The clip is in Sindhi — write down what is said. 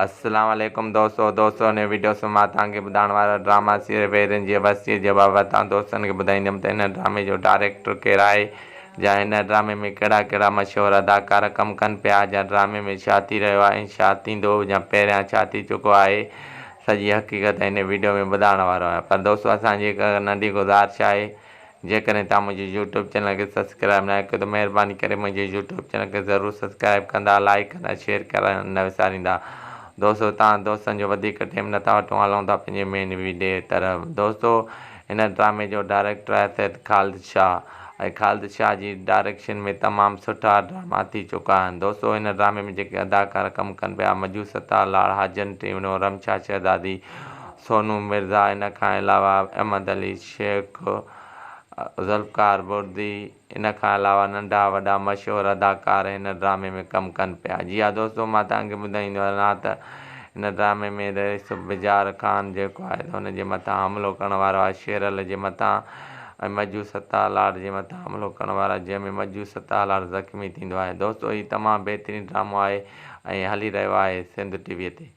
السلام عليڪم دوستو دوستو هن وڊيو سان مان توهان کي ٻڌائڻ وارو ڊراما سيريل ويرين جي وسيع جي بابت توهان دوستن کي ٻڌائيندم ته هن ڊرامي جو ڊائريڪٽر ڪير آهي جا هن ڊرامي ۾ ڪهڙا ڪهڙا مشهور اداڪار ڪم ڪن پيا جا ڊرامي ۾ ڇا ٿي رهيو آهي ۽ ڇا ٿيندو جا پهريان ڇا ٿي چڪو آهي سڄي حقيقت هن وڊيو ۾ ٻڌائڻ وارو آهيان پر دوستو اسان جي هڪ ننڍي گذارش آهي جيڪڏهن توهان منهنجي يوٽيوب چينل کي سبسڪرائب ناهي ڪيو ته مهرباني ڪري منهنجي يوٽيوب چينل کي ضرور سبسڪرائب ڪندا لائيڪ ڪندا شيئر ڪرڻ نه وساريندا دوستو توهان دوستن جو وڌيڪ ٽيم نٿا وٺون هلون ٿا پنهنجي مين ويڊيو طرف دوستو هن ڊرامي جو ڊائريڪٽر آهي سيد خالد شاهه ۽ خالد شاهه جي ڊائريڪشن ۾ تمام سٺا ڊراما ٿي چڪا آهن دوستو هن ڊرامي ۾ جيڪي اداڪار ڪم ڪن پيا مجو ستار لاڙ حاجن ٽيوڻو رمشا شهزادي سونو مرزا ان کان علاوه احمد علي شيخ، ذوالفقار بردي ان کان علاوه ننڍا وڏا مشهور اداڪار هن ڊرامي ۾ ڪم ڪن پيا. جي ها دوستو مان توهان کي ٻڌائيندو هلان ته هن ڊرامي ۾ رئيس بجار خان جيڪو آهي ته هن جي مٿان حملو ڪرڻ وارو آهي شيرل جي مٿان ۽ مجو ستار لاڙ جي مٿان حملو ڪرڻ وارو آهي جنهن ۾ مجو ستار لاڙ زخمي ٿيندو آهي دوستو هي تمام بهترين ڊرامو آهي ۽ هلي رهيو آهي سنڌ ٽي وي تي.